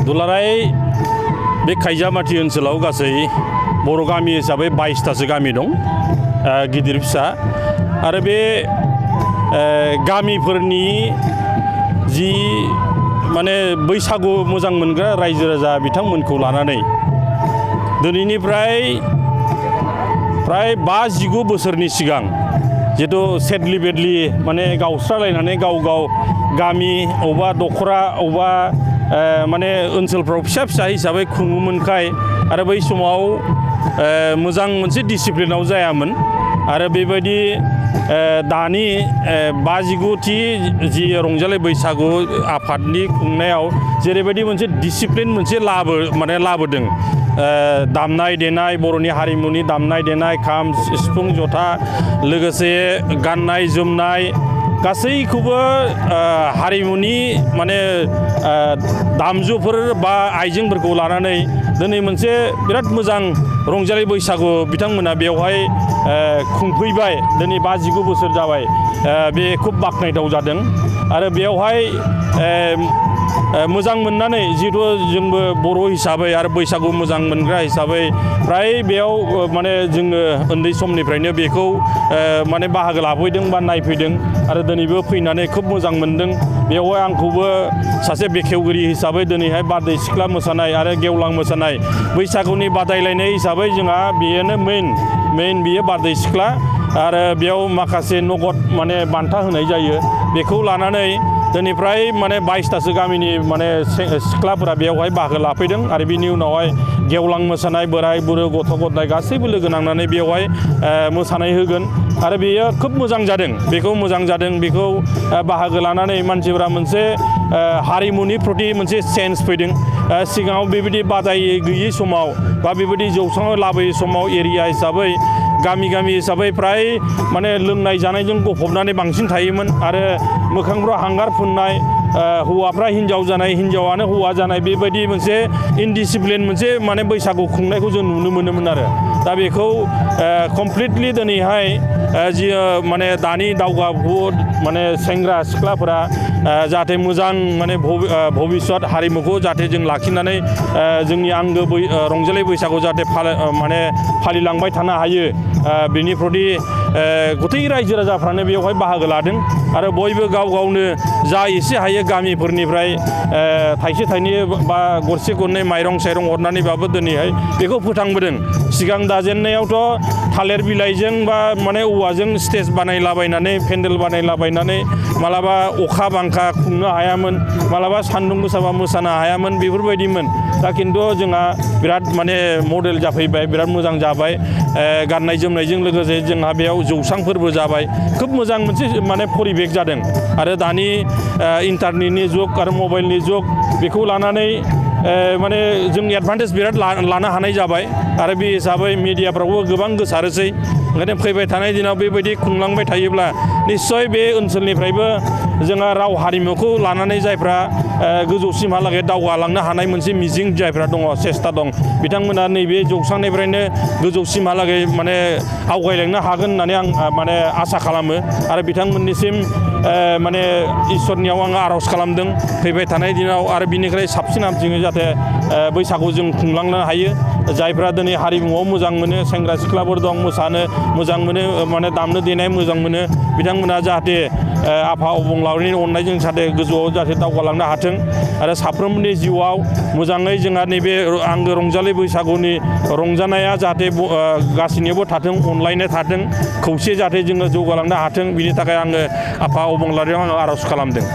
दुलाराय बे खायजामाथि ओनसोलाव गासै बर' गामि हिसाबै 22तासो गामि दं, गिदिर फिसा। आरो बे गामिफोरनि जि माने बैसागु मोजां मोनग्रा रायजो राजा बिथांमोनखौ लानानै दिनैनिफ्राय प्राय 5-19 बोसोरनि सिगां जितु सेडलि बेडलि माने गावस्रालायनानै गाव गामि अबा दखरा अबा माने ओनसोलफ्राव फिसा फिसा हिसाबै खुङोमोनखाय आरो बै समाव मोजां मोनसे डिसिप्लिनाव जायामोन। आरो बेबायदि दानि 5-19थि जि रंजालि बैसागु आफादनि खुंनायाव जेरैबायदि मोनसे डिसिप्लिन मोनसे लाबोदों, दामनाय देनाय, बर'नि हारिमुनि दामनाय देनाय, खाम सिफुं जथा, लोगोसे गाननाय जोमनाय गासैखौबो हारिमुनि माने दामजुफोर बा आइजेंफोरखौ लानानै दिनै मोनसे बिराद मोजां रंजालि बैसागु बिथांमोना बेवहाय खुंफैबाय। दिनै 5-19 बोसोर जाबाय, बे खुब बाख्नायथाव जादों। आरो बेवहाय मोजां मोननानै जिहेतु जोंबो बर' हिसाबै आरो बैसागु मोजां मोनग्रा हिसाबै फ्राय बेयाव माने जोङो उन्दै समनिफ्रायनो बेखौ माने बाहागो लाफैदों बा नायफैदों आरो दिनैबो फैनानै खोब मोजां मोनदों। बेवहाय आंखौबो सासे बेखेवगिरि हिसाबै दिनैहाय बारदै सिख्ला मोसानाय आरो गेवलां मोसानाय बैसागुनि बादायलायनाय हिसाबै जोंहा बेनो मेइन बियो बारदै सिख्ला। आरो बेयाव माखासे नगद माने बान्था होनाय जायो। बेखौ लानानै दिनैफ्राय माने 22तासो गामिनि माने सिख्लाफोरा बेवहाय बाहागो लाफैदों। आरो बिनि उनावहाय गेवलां मोसानाय बोराय बुरै गथ' गथाय गासैबो लोगो नांनानै बेवहाय मोसानाय होगोन। आरो बेयो खोब मोजां जादों। बेखौ बाहागो लानानै मानसिफोरा मोनसे हारिमुनि प्रति मोनसे सेन्स फैदों। सिगाङाव बेबायदि बादाय गैयै समाव बा बेबायदि जौस्राङाव लाबोयै समाव एरिया हिसाबै गामि हिसाबै फ्राय माने लोंनाय जानायजों गफबनानै बांसिन थायोमोन। आरो मोखांफ्राव हांगार फुननाय, हौवाफ्रा हिन्जाव जानाय, हिन्जावानो हौवा जानाय, बेबायदि मोनसे इनडिसिप्लिन मोनसे माने बैसागु खुंनायखौ जों नुनो मोनोमोन। आरो दा बेखौ कमप्लिटलि दिनैहाय जि माने दानि दावगाफु माने सेंग्रा सिख्लाफोरा जाहाथे मोजां माने भबिष्यत हारिमुखौ जाहाथे जों लाखिनानै जोंनि आंगो रंजालि बैसागु जाहाथे फालिलांबाय थानो हायो, बेनि प्रति गथै रायजो राजाफ्रानो बेवहाय बाहागो लादों। आरो बयबो गावनो जा एसे हायो गामिफोरनिफ्राय थाइसे थाइनै बा गरसे गरनै माइरं साइरं हरनानैबाबो दिनैहाय बेखौ फोथांबोदों। सिगां दाजेननायावथ' थालिर बिलाइजों बा माने औवाजों स्टेज बानायलाबायनानै पेन्डेल बानायलाबायनानै मालाबा अखा बांखा खुंनो हायामोन, मालाबा सान्दुं गोसाबा मोसानो हायामोन, बेफोरबायदिमोन। दा खिन्थु जोंहा बिराद माने मडेल जाफैबाय, बिराद मोजां जाबाय। गाननाय जोमनायजों लोगोसे जोंहा बेयाव जौस्रांफोरबो जाबाय। खोब मोजां मोनसे माने परिबेक जादों। आरो दानि इन्टारनेटनि जुग आरो मबाइलनि जुग, बेखौ लानानै माने जों एडभान्टेज बिराद लानो हानाय जाबाय। आरो बे हिसाबै मिडियाफ्रावबो गोबां गोसारोसै। ओंखायनो फैबाय थानाय दिनाव बेबायदि खुंलांबाय थायोब्ला निस्सय बे ओनसोलनिफ्रायबो जोंहा राव हारिमुखौ लानानै जायफ्रा गोजौसिमहालागै दावगालांनो हानाय मोनसे मिजिं जायफ्रा दङ, सेस्था दं, बिथांमोना नैबे जौस्रांनिफ्रायनो गोजौसिमहालागै माने आवगायलांनो हागोन होननानै आं माने आसा खालामो। आरो बिथांमोननिसिम माने इसोरनियाव आङो आर'ज खालामदों फैबाय थानाय दिनाव आरो बिनिफ्राय साबसिन हामसिनै जाहाथे बैसागु जों खुंलांनो हायो। जायफ्रा दिनै हारिमुआव मोजां मोनो, सेंग्रा सिख्लाफोर दं, मोसानो मोजां मोनो, माने दामनो देनाय मोजां मोनो, बिथांमोना जाहाथे आफा अबंलावरिनि अननायजों जाहाथे गोजौआव जाहाथे दावगालांनो हाथों। आरो साफ्रोमनि जिउआव मोजाङै जोंहा नैबे आंगो रंजालि बैसागुनि रंजानाया जाहाथे गासैनियावबो थाथों, अनलायनाय थाथों, खौसे जाहाथे जोङो जौगालांनो हाथों। बिनि थाखाय आङो आफा अबंलावरियाव आङो आर'ज खालामदों।